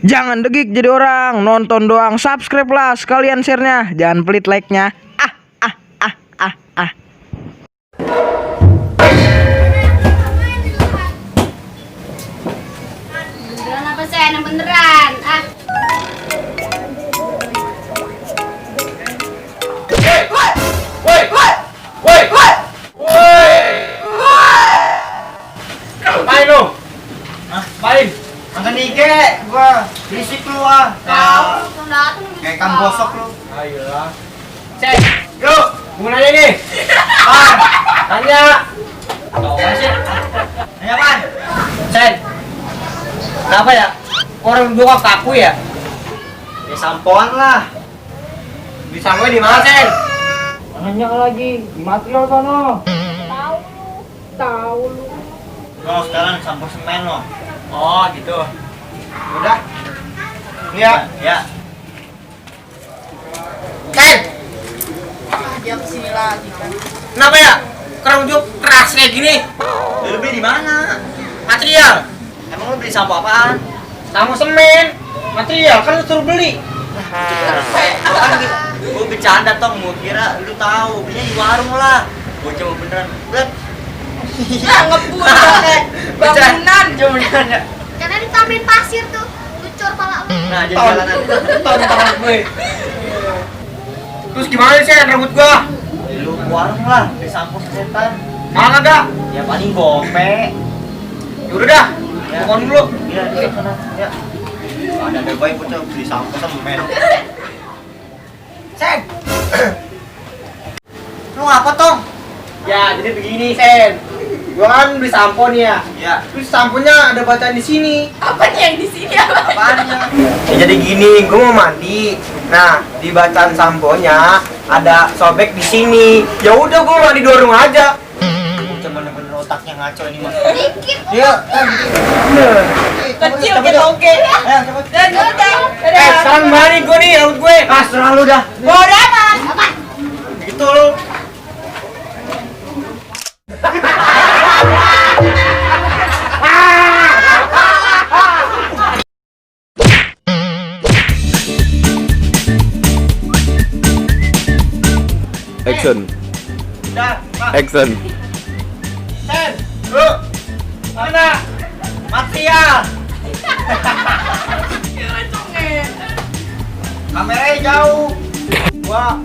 Jangan degik jadi orang, nonton doang, subscribe lah sekalian share-nya, jangan pelit like-nya. Beneran apa sih? Yang beneran? Ngapain lu? Ngapain? Makan ike, gua berisik lu ah. Tahu, datang Kayak ikan bosok lu. Ayolah. Cek, yuk, mau nanya nih. Tanya. Tahu sih. Nanya apaan? Cek. Kenapa ya? Orang berdua kaku ya? Ya sampoan lah. Di sampai di mana, Sen? Nanya lagi, mati lo sono. Tahu lu. Lo sekarang sampo semen lo. Oh, gitu. Udah. Iya. Ya. Sen, Dia kesini lagi kan. kenapa ya? Kerunjuk keras kayak gini. Lu beli di mana? Material. Emang lu beli sampo apaan? Sama semen. Material kan lu suruh beli. Gua kan gua bercanda tong, gua kira lu tahu belinya di warung lah. Gua coba beneran. Lihat. Ngebut banget. Bangunan. Coba bercanda. Karena ditambahin pasir tuh. Lucur pala lu. Nah, jadi jalanan. Tonton gue. Terus gimana sih rambut gua? Lu ke warung lah, beli sampo setan. Mana kagak? Ya paling gope. Yaudah dah, Ya. pokoknya dulu. Iya, iya sana. Ya. Ada baik bocah beli sampo semen. Sen. Lu ngapa tong? Ya, jadi begini, Sen. Gua kan beli sampo nih ya. Ya, Terus samponya ada bacaan di sini. Apa nih yang di sini apa? apanya? Ya, jadi gini, gua mau mandi. Nah, di bacaan samponya ada sobek di sini. Ya udah, gua mandi di warung aja. Bocah bener-bener otaknya ngaco ini mah. Dikit. Iya, Kecil kita oke. Ayo, cepet. Dan udah. Sekarang mandi gua nih rambut gue. Ah, serah lu dah. Bodoh amat. Apa? Gitu lu. Action, Udah, Pak. action. Sen, lu. Mana? Material. Kameranya jauh. Gua